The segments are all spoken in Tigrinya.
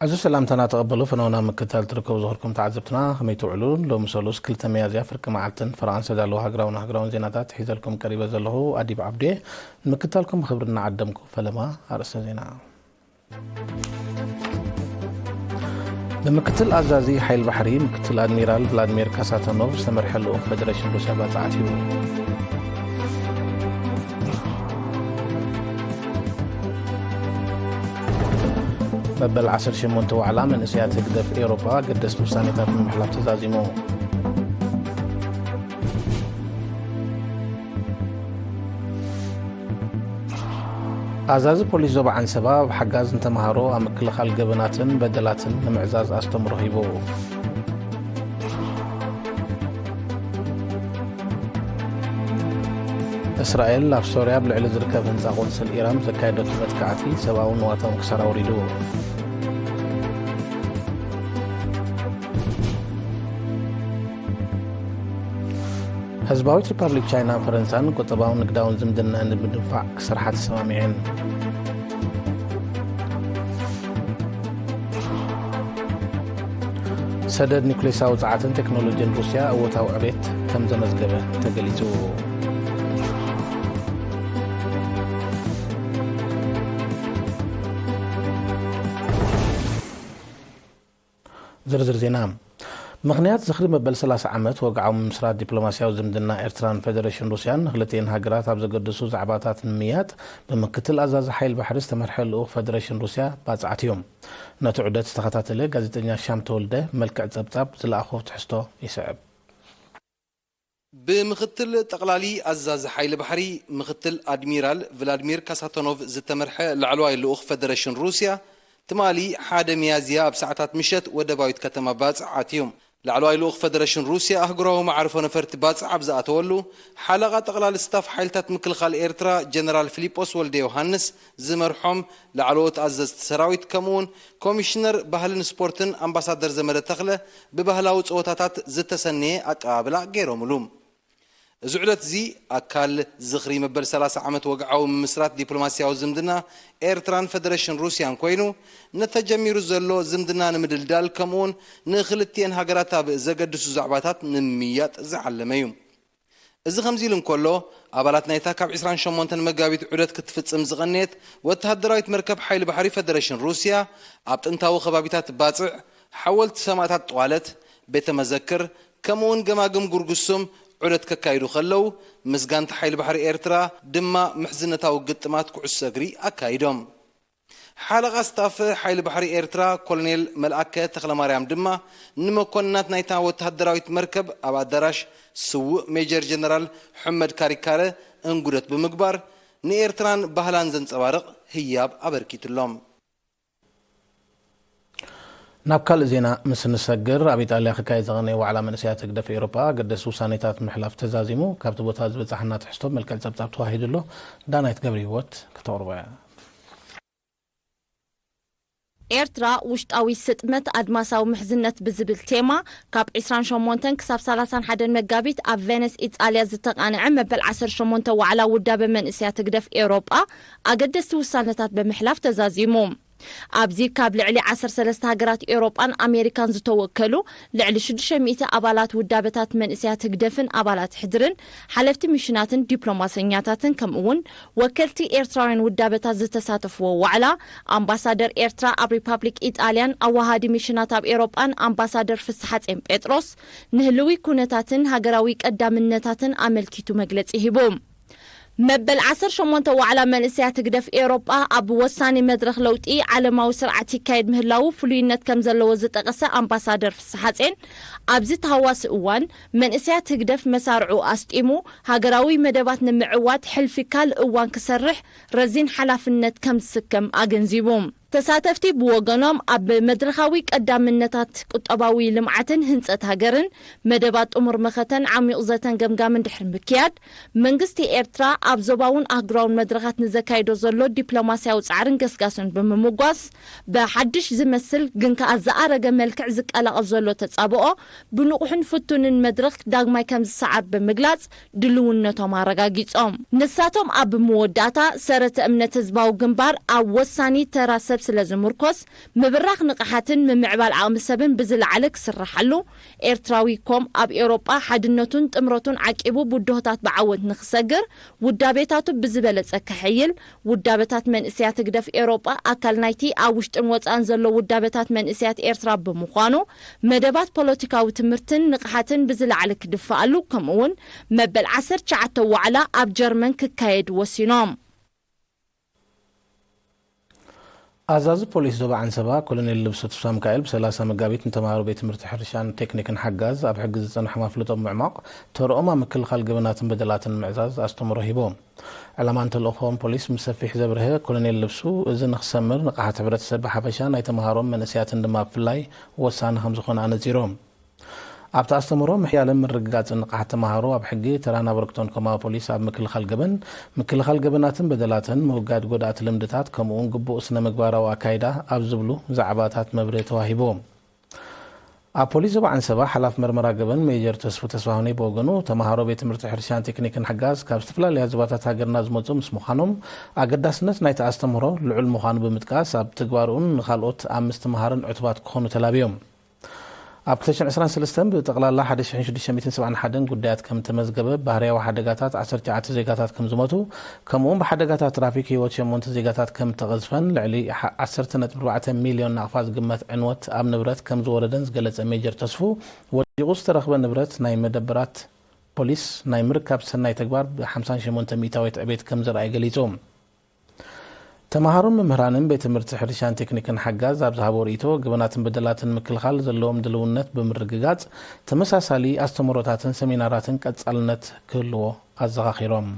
እዚ ሰላምታና ተቐበሉ። ፈነውና ምክትታል ትርከቡ ዝኸርኩም ተዓዘብትና፣ ከመይ ትውዕሉ? ሎሚ ሰሉስ ክልተ ሚያዝያ ፍርቂ መዓልትን ፈረቓን ዝተዳለዉ ሃገራውን ኣህጉራውን ዜናታት ሒዘልኩም ቀሪበ ዘለኹ ኣዲብ ዓብዴ። ንምክትታልኩም ብኽብሪ እናዓደምኩ፣ ፈለማ ኣርእስተ ዜና። ብምክትል ኣዛዚ ሓይል ባሕሪ ምክትል ኣድሚራል ቭላድሚር ካሳቶኖቭ ዝተመርሐ ልኡኽ ፈደረሽን ሩስያ ባጽዕ ኣትዩ። መበል ዓሰርተ ሸሞንተ ዋዕላ መንእሰያት ህግደፍ ኤውሮጳ ኣገደስቲ ውሳኔታት ንምሕላፍ ተዛዚሙ። ኣዛዚ ፖሊስ ዞባ ዓንሰባ ኣብ ሓጋዝ ንተምሃሮ ኣብ ምክልኻል ገበናትን በደላትን ንምዕዛዝ ኣስተምሮ ሂቡ። እስራኤል ኣብ ሶርያ ኣብ ልዕሊ ዝርከብ ህንጻ ቆንስል ኢራን ዘካየደቱ መጥቃዕቲ ሰብኣውን ንዋታውን ክሳራ ኣውሪዱ። ህዝባዊት ሪፓብሊክ ቻይናን ፈረንሳን ቁጠባውን ንግዳውን ዝምድና ንምድንፋዕ ክሰርሓ ተሰማሚዐን። ሰደድ ኒውክሌሳዊ ጸዓትን ቴክኖሎጂን ሩስያ እወታዊ ዕቤት ከም ዘመዝገበ ተገሊጹ። ዝርዝር ዜና። ምኽንያት ዝኽሪ መበል ሰላሳ ዓመት ወግዓዊ ምምስራት ዲፕሎማስያዊ ዝምድና ኤርትራን ፈደረሽን ሩስያን ንክልቲኤን ሃገራት ኣብ ዘገድሱ ዛዕባታት ንምምይያጥ ብምክትል ኣዛዚ ሓይል ባሕሪ ዝተመርሐ ልኡኽ ፈደረሽን ሩስያ ባጽዕ ኣትዩ። ነቲ ዑደት ዝተኸታተለ ጋዜጠኛ ሻም ተወልደ መልክዕ ጸብጻብ ዝለኣኾ ትሕዝቶ ይስዕብ። ብምኽትል ጠቕላሊ ኣዛዚ ሓይሊ ባሕሪ ምኽትል ኣድሚራል ቭላድሚር ካሳቶኖቭ ዝተመርሐ ላዕለዋይ ልኡኽ ፈደረሽን ሩስያ ትማሊ ሓደ ሚያዝያ ኣብ ሰዓታት ምሸት ወደባዊት ከተማ ባጽዕ ኣትዩ። ላዕለዋይ ልኡኽ ፈደረሽን ሩስያ ኣህጉራዊ መዓርፎ ነፈርቲ ባጽዕ ኣብ ዝኣተወሉ፣ ሓለቓ ጠቕላሊ ስታፍ ሓይልታት ምክልኻል ኤርትራ ጀነራል ፊሊጶስ ወልደ ዮሃንስ ዝመርሖም ላዕለዎት ኣዘዝቲ ሰራዊት፣ ከምኡውን ኮሚሽነር ባህልን ስፖርትን ኣምባሳደር ዘመደ ተኽለ ብባህላዊ ጸወታታት ዝተሰነየ ኣቀባብላ ገይሮምሉ። እዚ ዑደት እዚ ኣካል ዝኽሪ መበል ሰላሳ ዓመት ወግዓዊ ምምስራት ዲፕሎማስያዊ ዝምድና ኤርትራን ፈደረሽን ሩስያን ኮይኑ፣ ንተጀሚሩ ዘሎ ዝምድና ንምድልዳል፣ ከምኡውን ንክልቲኤን ሃገራት ኣብ ዘገድሱ ዛዕባታት ንምምይያጥ ዝዓለመ እዩ። እዚ ከምዚ ኢሉ እንከሎ፣ ኣባላት ናይታ ካብ ዕስራን ሸሞንተን መጋቢት ዑደት ክትፍጽም ዝቐነየት ወተሃደራዊት መርከብ ሓይሊ ባሕሪ ፈደረሽን ሩስያ፣ ኣብ ጥንታዊ ከባቢታት ባጽዕ፣ ሓወልቲ ሰማእታት ጥዋለት፣ ቤተ መዘክር፣ ከምኡውን ገማግም ጉርጉሱም ዑደት ከካይዱ ከለዉ፣ ምስ ጋንታ ሓይሊ ባሕሪ ኤርትራ ድማ ምሕዝነታዊ ግጥማት ኩዕሶ እግሪ ኣካይዶም። ሓለቓ ስታፍ ሓይሊ ባሕሪ ኤርትራ ኮሎኔል መልኣከ ተኽለማርያም ድማ ንመኮንናት ናይታ ወተሃደራዊት መርከብ ኣብ ኣዳራሽ ስዉእ ሜጀር ጀነራል ሑመድ ካሪካረ እንጉደት ብምግባር ንኤርትራን ባህላን ዘንጸባርቕ ህያብ ኣበርኪትሎም። ናብ ካልእ ዜና ምስ እንሰግር፣ ኣብ ኢጣልያ ክካየድ ዝቐነየ ዋዕላ መንእሰያት ህግደፍ ኤውሮጳ ኣገደስቲ ውሳኔታት ምሕላፍ ተዛዚሙ። ካብቲ ቦታ ዝበጻሕና ትሕዝቶ መልክዕ ጸብጻብ ተዋሂዱ ኣሎ። ዳናይት ገብረ ህይወት ከተቕርቦ እያ። ኤርትራ ውሽጣዊ ስጥመት ኣድማሳዊ ምሕዝነት ብዝብል ቴማ ካብ ዕስራን ሸሞንተን ክሳብ ሰላሳን ሓደን መጋቢት ኣብ ቬነስ ኢጣልያ ዝተቓንዐ መበል ዓሰርተ ሸሞንተ ዋዕላ ውዳበ መንእሰያት ህግደፍ ኤውሮጳ ኣገደስቲ ውሳነታት ብምሕላፍ ተዛዚሙ። ኣብዚ ካብ ልዕሊ ዓሰርተ ሰለስተ ሃገራት ኤውሮጳን ኣሜሪካን ዝተወከሉ ልዕሊ ሽዱሽተ ሚእቲ ኣባላት ውዳበታት መንእሰያት ህግደፍን ኣባላት ሕድርን ሓለፍቲ ሚሽናትን ዲፕሎማሰኛታትን ከምኡውን ወከልቲ ኤርትራውያን ውዳበታት ዝተሳተፍዎ ዋዕላ፣ ኣምባሳደር ኤርትራ ኣብ ሪፓብሊክ ኢጣልያን ኣዋሃዲ ሚሽናት ኣብ ኤውሮጳን ኣምባሳደር ፍስሓጼን ጴጥሮስ ንህልዊ ኩነታትን ሃገራዊ ቀዳምነታትን ኣመልኪቱ መግለጺ ሂቡ። መበል ዓሰርተ ሸሞንተ ዋዕላ መንእሰያት ህግደፍ ኤውሮጳ ኣብ ወሳኒ መድረኽ ለውጢ ዓለማዊ ስርዓት ይካየድ ምህላዉ ፍሉይነት ከም ዘለዎ ዝጠቐሰ ኣምባሳደር ፍስሓጼን፣ ኣብዚ ተሃዋሲ እዋን መንእሰያት ህግደፍ መሳርዑ ኣስጢሙ ሃገራዊ መደባት ንምዕዋት ሕልፊ ካልእ እዋን ክሰርሕ ረዚን ሓላፍነት ከም ዝስከም ኣገንዚቡ። ተሳተፍቲ ብወገኖም፣ ኣብ መድረኻዊ ቀዳምነታት ቁጠባዊ ልምዓትን ህንጸት ሃገርን መደባት ጥሙር መኸተን ዓሚቕ ዘተን ገምጋምን ድሕሪ ምክያድ፣ መንግስቲ ኤርትራ ኣብ ዞባውን ኣህጉራውን መድረኻት ንዘካይዶ ዘሎ ዲፕሎማስያዊ ጻዕርን ገስጋስን ብምምጓስ፣ ብሓድሽ ዝመስል ግን ከኣ ዝኣረገ መልክዕ ዝቀላቐል ዘሎ ተጻብኦ ብንቑሕን ፍቱንን መድረኽ ዳግማይ ከም ዝሰዓር ብምግላጽ፣ ድልውነቶም ኣረጋጊጾም። ንሳቶም ኣብ መወዳእታ፣ ሰረተ እምነት ህዝባዊ ግንባር ኣብ ወሳኒ ተራ ሰብ ስለ ዝምርኮስ፣ ምብራኽ ንቕሓትን ምምዕባል ዓቕሚ ሰብን ብዝለዓለ ክስርሓሉ፣ ኤርትራዊ ኮም ኣብ ኤውሮጳ ሓድነቱን ጥምረቱን ዓቂቡ ብድሆታት ብዓወት ንክሰግር፣ ውዳቤታቱ ብዝበለጸ ከሐይል፣ ውዳበታት መንእሰያት ህግደፍ ኤውሮጳ ኣካል ናይቲ ኣብ ውሽጥን ወጻእን ዘሎ ውዳበታት መንእሰያት ኤርትራ ብምዃኑ፣ መደባት ፖለቲካዊ ትምህርትን ንቕሓትን ብዝለዓለ ክድፈኣሉ፣ ከምኡ'ውን መበል ዓሰርተ ትሽዓተ ዋዕላ ኣብ ጀርመን ክካየድ ወሲኖም። ኣዛዚ ፖሊስ ዞባ ዓንሰባ ኮሎኔል ልብሱ ተስፋሚካኤል ብሰላሳ መጋቢት ንተምሃሮ ቤት ትምህርቲ ሕርሻን ቴክኒክን ሓጋዝ ኣብ ሕጊ ዝጸንሖም ኣፍልጦ ብምዕማቕ ተርኦም ኣብ ምክልኻል ገበናትን በደላትን ምዕዛዝ ኣስተምሮ ሂቦም። ዕላማን ተልእኾን ፖሊስ ብሰፊሕ ዘብርሀ ኮሎኔል ልብሱ፣ እዚ ንኽሰምር ንቕሓት ሕብረተሰብ ብሓፈሻ ናይ ተምሃሮን መንእሰያትን ድማ ብፍላይ ወሳኒ ከምዝኾነ ኣነጺሮም። ኣብቲ ኣስተምህሮ ምሕያልን ምርግጋጽን ንቕሓት ተምሃሮ ኣብ ሕጊ፣ ተራን ኣበርክቶን ኮማዊ ፖሊስ ኣብ ምክልኻል ገበን፣ ምክልኻል ገበናትን በደላትን፣ ምውጋድ ጎዳእቲ ልምድታት፣ ከምኡ'ውን ግቡእ ስነ ምግባራዊ ኣካይዳ ኣብ ዝብሉ ዛዕባታት መብርሂ ተዋሂቡ። ኣብ ፖሊስ ዞባ ዓንሰባ ሓላፍ መርመራ ገበን ሜጀር ተስፉ ተስፋሁነይ ብወገኑ፣ ተምሃሮ ቤት ትምህርቲ ሕርሻን ቴክኒክን ሓጋዝ ካብ ዝተፈላለያ ዞባታት ሃገርና ዝመጹ ምስ ምዃኖም፣ ኣገዳስነት ናይቲ ኣስተምህሮ ልዑል ምዃኑ ብምጥቃስ፣ ኣብ ትግባርኡን ንኻልኦት ኣብ ምስትምሃርን ዕቱባት ክኾኑ ተላብዮም። ኣብ ክልተ ሽሕን ዕስራን ሰለስተን ብጠቕላላ ሓደ ሽሕን ሽዱሽተ ሚእትን ሰብዓን ሓደን ጉዳያት ከም ተመዝገበ፣ ባህርያዊ ሓደጋታት ዓሰርተ ትሽዓተ ዜጋታት ከም ዝሞቱ፣ ከምኡ'ውን ብሓደጋታት ትራፊክ ህይወት ሸሞንተ ዜጋታት ከም ተቐዝፈን፣ ልዕሊ ሓ-፣ ዓሰርተ ነጥቢ ኣርባዕተ ሚልዮን ናቕፋ ዝግመት ዕንወት ኣብ ንብረት ከም ዝወረደን ዝገለጸ ሜጀር ተስፉ፣ ወዲቑ ዝተረኽበ ንብረት ናይ መደበራት ፖሊስ ናይ ምርካብ ሰናይ ተግባር ብሓምሳን ሸሞንተ ሚእታዊት ዕቤት ከም ዘርኣየ ገሊጹ። ተምሃሮን መምህራንን ቤት ትምህርቲ ሕርሻን ቴክኒክን ሓጋዝ ኣብ ዝሃቦ ርእይቶ፣ ገበናትን በደላትን ምክልኻል ዘለዎም ድልውነት ብምርግጋጽ፣ ተመሳሳሊ ኣስተምህሮታትን ሰሚናራትን ቀጻልነት ክህልዎ ኣዘኻኺሮም።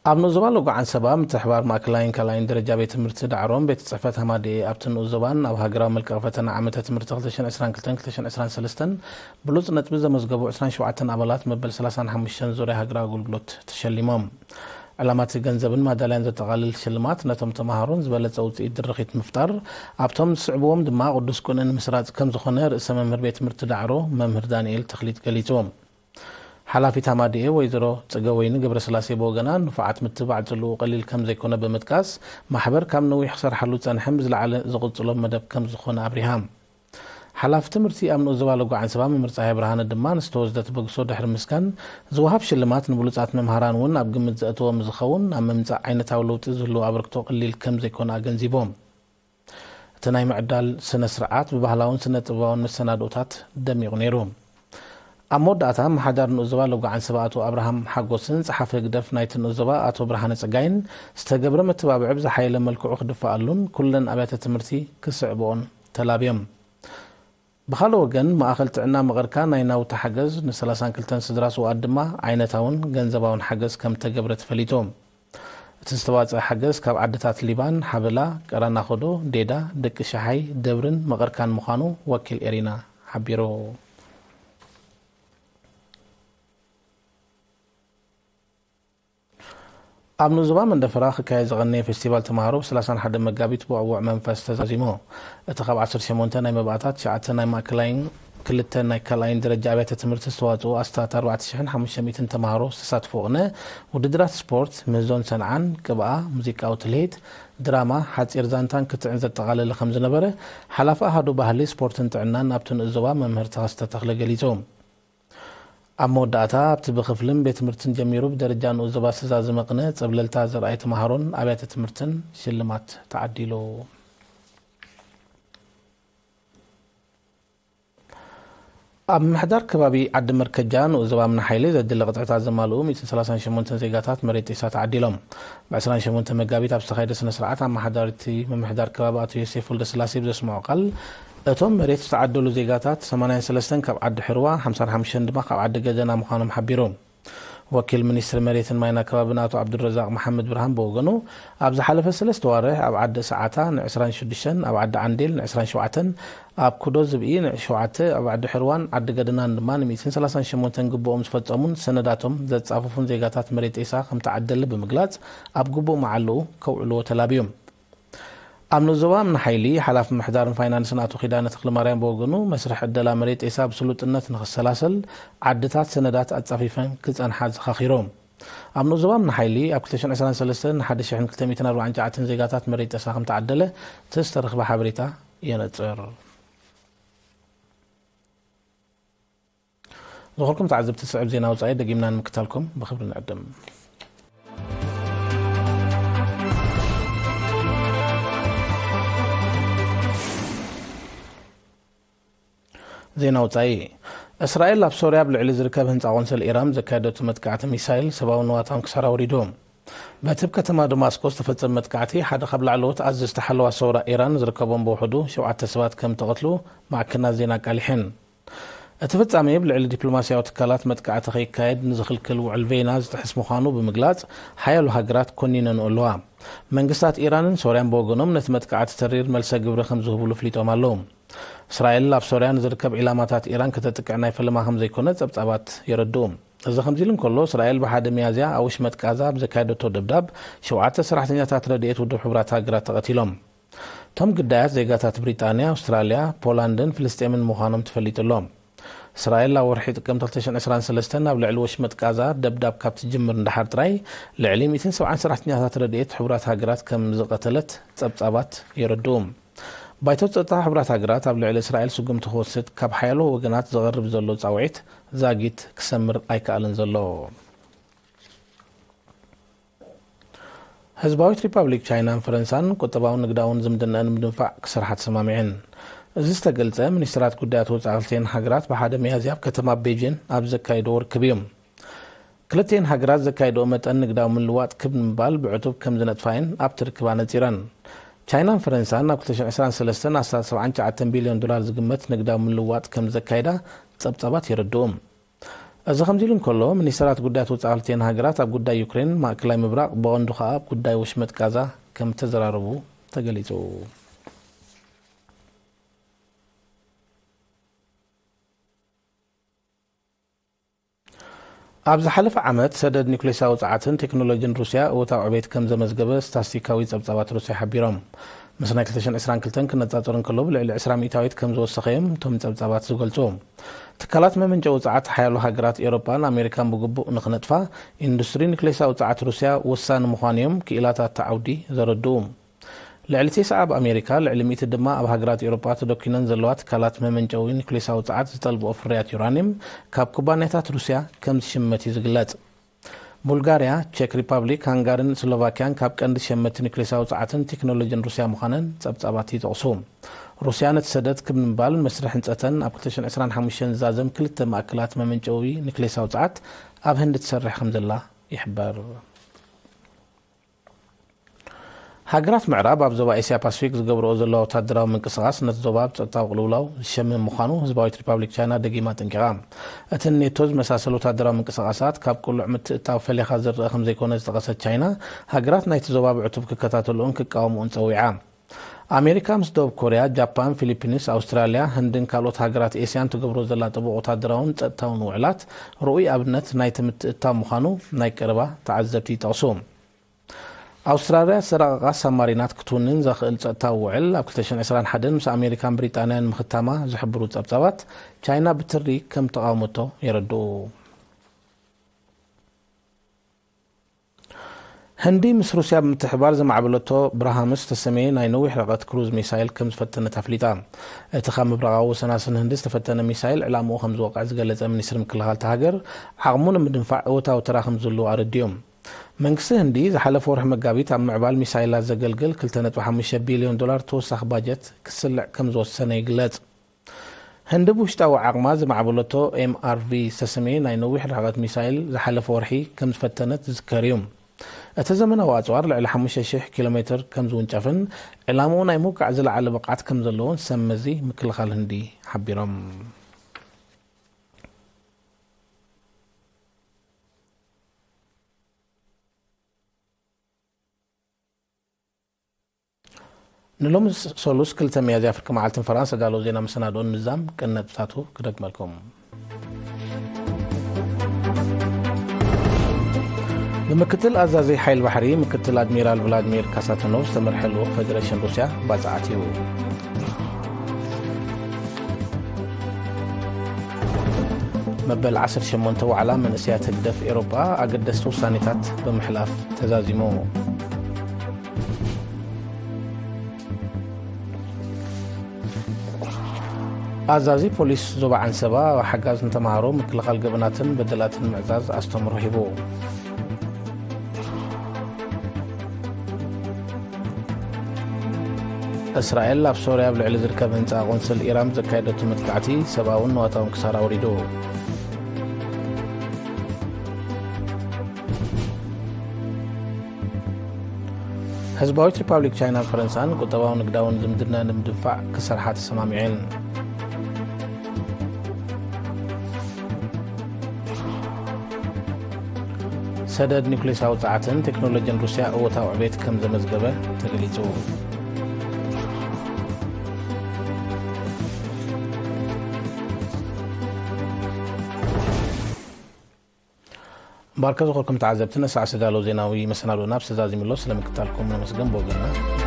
ኣብ ንኡስ ዞባ ሎጎ ዓንሰባ ምትሕባር ማእከላይን ካልኣይን ደረጃ ቤት ትምህርቲ ዳዕሮን ቤት ጽሕፈት ሃማደኤ ኣብቲ ንኡስ ዞባን ኣብ ሃገራዊ መልቀቒ ፈተና ዓመተ ትምህርቲ ክልተ ሽሕን ዕስራን ክልተን ክልተ ሽሕን ዕስራን ሰለስተን ብሉጽ ነጥቢ ዘመዝገቡ ዕስራን ሸውዓተን ኣባላት መበል ሰላሳን ሓሙሽተን ዙርያ ሃገራዊ ኣገልግሎት ተሸሊሞም። ዕላማ እቲ ገንዘብን ማዳልያን ዘጠቓልል ሽልማት ነቶም ተምሃሮን ዝበለጸ ውጽኢት ድርኺት ምፍጣር፣ ኣብቶም ዝስዕብዎም ድማ ቅዱስ ቅንኢ ንምስራጽ ከም ዝኾነ ርእሰ መምህር ቤት ትምህርቲ ዳዕሮ መምህር ዳንኤል ተኽሊት ገሊጹ። ሓላፊት ሃማደኤ ወይዘሮ ጽገወይኒ ገብረስላሴ ብወገና፣ ንፉዓት ምትብባዕ ጽልኡ ቀሊል ከም ዘይኮነ ብምጥቃስ፣ ማሕበር ካብ ነዊሕ ክሰርሓሉ ዝጸንሐን ብዝለዓለ ዝቕጽሎ መደብ ከም ዝኾነ ኣብሪሃ። ሓላፊ ትምህርቲ ኣብ ንኡስ ዞባ ሎጎ ዓንሰባ መምህር ጸሃየ ብርሃነ ድማ ንዝተወስደ ተበግሶ ድሕሪ ምስጋን፣ ዝወሃብ ሽልማት ንብሉጻት መምሃራን እውን ኣብ ግምት ዘእተወ ምስ ዝኸውን፣ ኣብ ምምጻእ ዓይነታዊ ለውጢ ዝህልዎ ኣበርክቶ ቀሊል ከም ዘይኮነ ኣገንዚቦም። እቲ ናይ ምዕዳል ስነ ስርዓት ብባህላውን ስነ ጥበባውን መሰናድኦታት ደሚቑ ነይሩ። ኣብ መወዳእታ፣ ኣመሓዳሪ ንኡስ ዞባ ሎጎ ዓንሰባ ኣቶ ኣብርሃም ሓጎስን ጸሓፊ ህግደፍ ናይቲ ንኡስ ዞባ ኣቶ ብርሃነ ጸጋይን ዝተገብረ መተባብዒ ብዝሓየለ መልክዑ ክድፈኣሉን ኩለን ኣብያተ ትምህርቲ ክስዕብኦን ተላብዮም። ብኻልእ ወገን፣ ማእኸል ጥዕና መቐርካ ናይ ናውቲ ሓገዝ ንሰላሳን ክልተን ስድራ ስውኣት ድማ ዓይነታውን ገንዘባውን ሓገዝ ከም ተገብረ ተፈሊጡ። እቲ ዝተዋጽአ ሓገዝ ካብ ዓድታት ሊባን፣ ሓበላ፣ ቀራናኾዶ፣ ዴዳ፣ ደቂ ሸሓይ፣ ደብርን መቐርካን ምዃኑ ወኪል ኤሪና ሓቢሩ። ኣብ ንኡስ ዞባ መንደፈራ ክካየድ ዝቐነየ ፌስቲቫል ተምሃሮ ብ ሰላሳን ሓደን መጋቢት ብዕዉዕ መንፈስ ተዛዚሙ። እቲ ካብ ዓሰርተ ሸሞንተ ናይ መባእታ፣ ትሽዓተ ናይ ማእከላይን ክልተ ናይ ካልኣይን ደረጃ ኣብያተ ትምህርቲ ዝተዋጽኡ ኣስታት ኣርባዕተ ሽሕን ሓሙሽተ ሚእትን ተምሃሮ ዝተሳትፍዎ ቅነ ውድድራት ስፖርት፣ ምህዞን ሰንዓን፣ ቅብኣ፣ ሙዚቃዊ ትልሂት፣ ድራማ፣ ሓጺር ዛንታን ክትዕን ዘጠቓለለ ከም ዝነበረ ሓላፊ ኣሃዱ ባህሊ፣ ስፖርትን ጥዕናን ኣብቲ ንኡስ ዞባ መምህር ተኸስተ ተኽለ ገሊጹ። ኣብ መወዳእታ፣ ኣብቲ ብክፍልን ቤት ትምህርትን ጀሚሩ ብደረጃ ንኡስ ዞባ ዝተዛዘመ ቅነ ጸብለልታ ዘርኣየ ተምሃሮን ኣብያተ ትምህርትን ሽልማት ተዓዲሉ። ኣብ ምምሕዳር ከባቢ ዓዲ መርከጃ ንኡስ ዞባ ምናሓይሌ ዘድሊ ቅጥዕታት ዘማልኡ ሚእትን ሰላሳን ሸሞንተን ዜጋታት መሬት ጢሳ ተዓዲሎም። ብ ዕስራን ሸሞንተ መጋቢት ኣብ ዝተኻየደ ስነ ስርዓት፣ ኣመሓዳሪ እቲ ምምሕዳር ከባቢ ኣቶ ዮሴፍ ወልደስላሴ ብዘስምዖ ቃል፣ እቶም መሬት ዝተዓደሉ ዜጋታት ሰማንያን ሰለስተን ካብ ዓዲ ሕርዋ፣ ሓምሳን ሓሙሽተን ድማ ካብ ዓዲ ገደና ምዃኖም ሓቢሩ። ወኪል ሚኒስትሪ መሬትን ማይን ኣከባብን ኣቶ ዓብዱረዛቕ መሓመድ ብርሃን ብወገኑ፣ ኣብ ዝሓለፈ ሰለስተ ዋርሕ ኣብ ዓዲ ሰዓታ ን ዕስራን ሽዱሽተን፣ ኣብ ዓዲ ዓንዴል ን ዕስራን ሸውዓተን፣ ኣብ ኩዶ ዝብኢ ን ሸውዓተ፣ ኣብ ዓዲ ሕርዋን ዓዲ ገደናን ድማ ን ሚእትን ሰላሳን ሸሞንተን ግቡኦም ዝፈጸሙን ሰነዳቶም ዘጻፈፉን ዜጋታት መሬት ጢሳ ከም ተዓደለ ብምግላጽ፣ ኣብ ግቡእ መዓልኡ ከውዕልዎ ተላብዮም። ኣብ ንኡስ ዞባ ምናሓይሊ ሓላፊ ምምሕዳርን ፋይናንስን ኣቶ ኪዳነ ተኽለማርያም ብወገኑ፣ መስርሕ ዕደላ መሬት ጢሳ ብስሉጥነት ንኽሰላሰል ዓድታት ሰነዳት ኣጻፊፈን ክጸንሓ ኣዘኻኺሮም። ኣብ ንኡስ ዞባ እምኒ ሓይሊ ኣብ ክልተ ሽሕን ዕስራን ሰለስተን ንሓደ ሽሕን ክልተ ሚእትን ኣርባዓን ትሽዓተን ዜጋታት መሬት ጠስና ከም ተዓደለ እቲ ዝተረኽበ ሓበሬታ የነጽር። ዝኸበርኩም ተዓዘብቲ፣ ዝስዕብ ዜና ወጻኢ ደጊምና ንምክታልኩም ብኽብሪ ንዕድም። ዜና ወጻኢ። እስራኤል ኣብ ሶርያ ኣብ ልዕሊ ዝርከብ ህንጻ ቆንስል ኢራን ዘካየደቱ መጥቃዕቲ ሚሳይል ሰብኣዊ ንዋታም ክሳራ ኣውሪዱ። በቲ ኣብ ከተማ ደማስቆ ዝተፈጸመ መጥቃዕቲ ሓደ ካብ ላዕለዎት ኣዘዝቲ ሓለዋ ሰውራ ኢራን ዝርከቦም ብውሕዱ ሸውዓተ ሰባት ከም ተቐትሉ ማዕከናት ዜና ኣቃሊሐን። እቲ ፍጻሜ ብልዕሊ ዲፕሎማስያዊ ትካላት መጥቃዕቲ ከይካየድ ንዝኽልክል ውዕል ቬና ዝጥሕስ ምዃኑ ብምግላጽ ሓያሎ ሃገራት ኮኒነንኦ ኣለዋ። መንግስታት ኢራንን ሶርያን ብወገኖም ነቲ መጥቃዕቲ ተሪር መልሰ ግብሪ ከም ዝህብሉ ፍሊጦም ኣለዉ። እስራኤል ኣብ ሶርያ ንዝርከብ ዒላማታት ኢራን ከተጥቅዕ ናይ ፈለማ ከም ዘይኮነ ጸብጻባት የረድኡ። እዚ ከምዚ ኢሉ እንከሎ፣ እስራኤል ብሓደ ሚያዝያ ኣብ ውሽመጥ ቃዛ ኣብ ዘካየደቶ ደብዳብ ሸውዓተ ሰራሕተኛታት ረድኤት ውድብ ሕቡራት ሃገራት ተቐቲሎም። እቶም ግዳያት ዜጋታት ብሪጣንያ፣ ኣውስትራልያ፣ ፖላንድን ፍልስጤምን ምዃኖም ተፈሊጡ ኣሎ። እስራኤል ኣብ ወርሒ ጥቅምቲ ክልተ ሽሕን ዕስራን ሰለስተን ኣብ ልዕሊ ወሽመጥ ቃዛ ደብዳብ ካብ ትጅምር ንደሓር ጥራይ ልዕሊ ሚእትን ሰብዓን ሰራሕተኛታት ረድኤት ሕቡራት ሃገራት ከም ዝቐተለት ጸብጻባት የረድኡ። ባይቶ ጸጥታ ሕቡራት ሃገራት ኣብ ልዕሊ እስራኤል ስጉምቲ ክወስድ ካብ ሓያሎ ወገናት ዝቐርብ ዘሎ ጻውዒት ዛጊት ክሰምር ኣይከኣልን ዘሎ። ህዝባዊት ሪፓብሊክ ቻይናን ፈረንሳን ቁጠባውን ንግዳውን ዝምድናኣን ንምድንፋዕ ክሰርሓ ተሰማሚዐን። እዚ ዝተገልጸ፣ ሚኒስትራት ጉዳያት ወጻኢ ክልቲኤን ሃገራት ብሓደ ሚያዝያ ኣብ ከተማ ቤጂን ኣብ ዘካየድዎ ርክብ እዩ። ክልቲኤን ሃገራት ዘካየድኦ መጠን ንግዳዊ ምልዋጥ ክብ ንምባል ብዕቱብ ከም ዝነጥፋ እየን ኣብቲ ርክብ ኣነጺረን። ቻይናን ፈረንሳን ኣብ ክልተ ሽሕን ዕስራን ሰለስተን ኣስታት ሰብዓን ትሽዓተን ቢልዮን ዶላር ዝግመት ንግዳዊ ምልዋጥ ከም ዘካየዳ ጸብጻባት የረድኡ። እዚ ከምዚ ኢሉ እንከሎ፣ ሚኒስተራት ጉዳያት ወጻኢ ክልቲኤን ሃገራት ኣብ ጉዳይ ዩክሬን፣ ማእከላይ ምብራቕ፣ ብቐንዱ ከኣ ኣብ ጉዳይ ወሽመጥ ጋዛ ከም እተዘራረቡ ተገሊጹ። ኣብ ዝሓለፈ ዓመት፣ ሰደድ ኒውክሌሳዊ ጸዓትን ቴክኖሎጂን ሩስያ እወታዊ ዕቤት ከም ዘመዝገበ ስታስቲካዊ ጸብጻባት ሩስያ ሓቢሮም። ምስ ናይ ክልተ ሽሕን ዕስራን ክልተን ክነጻጸር እንከሎ፣ ብልዕሊ ዕስራ ሚእታዊት ከም ዝወሰኸ እዮም እቶም ጸብጻባት ዝገልጹ። ትካላት መመንጨዊ ጸዓት ሓያሎ ሃገራት ኤውሮጳን ኣሜሪካን ብግቡእ ንኽነጥፋ፣ ኢንዱስትሪ ኒውክሌሳዊ ጸዓት ሩስያ ወሳኒ ምዃኑ እዮም ክኢላታት እቲ ዓውዲ ዘረድኡ። ልዕሊ ተስዓ ኣብ ኣሜሪካ፣ ልዕሊ ሚእቲ ድማ ኣብ ሃገራት ኤውሮጳ ተደኲነን ዘለዋ ትካላት መመንጨዊ ኒውክሌሳዊ ጸዓት ዝጠልብኦ ፍርያት ዩራኒየም ካብ ኩባንያታት ሩስያ ከም ዝሽመት እዩ ዝግለጽ። ቡልጋርያ፣ ቼክ ሪፓብሊክ፣ ሃንጋሪን ስሎቫክያን ካብ ቀንዲ ሸመትቲ ኒውክሌሳዊ ጸዓትን ቴክኖሎጂን ሩስያ ምዃነን ጸብጻባት ይጠቕሱ። ሩስያ ነቲ ሰደድ ክብ ንምባል መስርሕ ህንጸተን ኣብ ክልተ ሽሕን ዕስራን ሓሙሽተን ዝዛዘም ክልተ ማእከላት መመንጨዊ ኒውክሌሳዊ ጸዓት ኣብ ህንዲ ትሰርሕ ከም ዘላ ይሕበር። ሃገራት ምዕራብ ኣብ ዞባ ኤስያ ፓሲፊክ ዝገብርኦ ዘለዋ ወታደራዊ ምንቅስቓስ ነቲ ዞባ ኣብ ጸጥታዊ ቅልውላው ዝሸምም ምዃኑ ህዝባዊት ሪፓብሊክ ቻይና ደጊማ ኣጠንቂቓ። እቲ ኔቶ ዝመሳሰሉ ወታደራዊ ምንቅስቓሳት ካብ ቅሉዕ ምትእትታው ፈሊኻ ዝረኣ ከም ዘይኮነ ዝጠቐሰት ቻይና፣ ሃገራት ናይቲ ዞባ ብዕቱብ ክከታተልኦን ክቃወምኦን ጸዊዓ። ኣሜሪካ ምስ ደቡብ ኮርያ፣ ጃፓን፣ ፊሊፒንስ፣ ኣውስትራልያ፣ ህንድን ካልኦት ሃገራት ኤስያን ትገብሮ ዘላ ጥቡቕ ወታደራውን ጸጥታውን ውዕላት ርኡይ ኣብነት ናይቲ ምትእትታው ምዃኑ ናይ ቀረባ ተዓዘብቲ ይጠቕሱ። ኣውስትራልያ ዝተራቐቓ ሳብማሪናት ክትውንን ዘኽእል ጸጥታዊ ውዕል ኣብ ክልተ ሽሕን ዕስራን ሓደን ምስ ኣሜሪካን ብሪጣንያን ምኽታማ ዝሕብሩ ጸብጻባት፣ ቻይና ብትሪ ከም ተቓወመቶ የረድኡ። ህንዲ ምስ ሩስያ ብምትሕባር ዘማዕበለቶ ብራሃምስ ዝተሰመየ ናይ ነዊሕ ርሕቀት ክሩዝ ሚሳይል ከም ዝፈተነት ኣፍሊጣ። እቲ ካብ ምብራቓዊ ወሰናስን ህንዲ ዝተፈተነ ሚሳይል ዕላምኡ ከም ዝወቕዕ ዝገለጸ ሚኒስትሪ ምክልኻል እታ ሃገር፣ ዓቕሙ ንምድንፋዕ እወታዊ ተራ ከም ዝህልዎ ኣረዲኡ። መንግስቲ ህንዲ ዝሓለፈ ወርሒ መጋቢት ኣብ ምዕባል ሚሳይላት ዘገልግል ክልተ ነጥቢ ሓሙሽተ ቢልዮን ዶላር ተወሳኺ ባጀት ክስልዕ ከም ዝወሰነ ይግለጽ። ህንዲ ብውሽጣዊ ዓቕማ ዝማዕበለቶ ኤምኣርቪ ዝተሰመየ ናይ ነዊሕ ርሕቀት ሚሳይል ዝሓለፈ ወርሒ ከም ዝፈተነት ዝዝከር እዩ። እቲ ዘመናዊ ኣጽዋር ልዕሊ ሓሙሽተ ሽሕ ኪሎ ሜትር ከም ዝውንጨፍን ዕላምኡ ናይ ምውቃዕ ዝለዓለ ብቕዓት ከም ዘለዎን ሰብ መዚ ምክልኻል ህንዲ ሓቢሮም። ንሎሚ ሰሉስ ክልተ ሚያዝያ ፍርቂ መዓልትን ፈራን ዝተዳለወ ዜና መሰናድኦን ምዛም ቀንዲ ነጥብታቱ ክደግመልኩም። ብምክትል ኣዛዚ ሓይል ባሕሪ ምክትል ኣድሚራል ቭላድሚር ካሳተኖቭ ዝተመርሐ ልኡኽ ፌደሬሽን ሩስያ ባጽዓ ኣትዩ። መበል ዓሰርተ ሸሞንተ ዋዕላ መንእሰያት ህግደፍ ኤሮጳ ኣገደስቲ ውሳኔታት ብምሕላፍ ተዛዚሙ። ኣዛዚ ፖሊስ ዞባ ዓንሰባ ኣብ ሓጋዝ ንተምሃሮ ምክልኻል ገበናትን በደላትን ምዕዛዝ ኣስተምህሮ ሂቡ። እስራኤል ኣብ ሶርያ ኣብ ልዕሊ ዝርከብ ህንጻ ቆንስል ኢራን ዘካየደቱ መጥቃዕቲ ሰብኣውን ንዋታውን ክሳራ ኣውሪዱ። ህዝባዊት ሪፓብሊክ ቻይናን ፈረንሳን ቁጠባውን ንግዳውን ዝምድና ንምድንፋዕ ክሰርሓ ተሰማሚዐን። ሰደድ ኒውክሌሳዊ ጸዓትን ቴክኖሎጂን ሩስያ እወታዊ ዕቤት ከም ዘመዝገበ ተገሊጹ። እምበኣርከ ዝኾርኩም ተዓዘብቲ፣ ነሳዕ ዝተዳለወ ዜናዊ መሰናዶና ብዝተዛዚሙ ኣሎ። ስለምክታልኩም ነመስገን ብወገንና።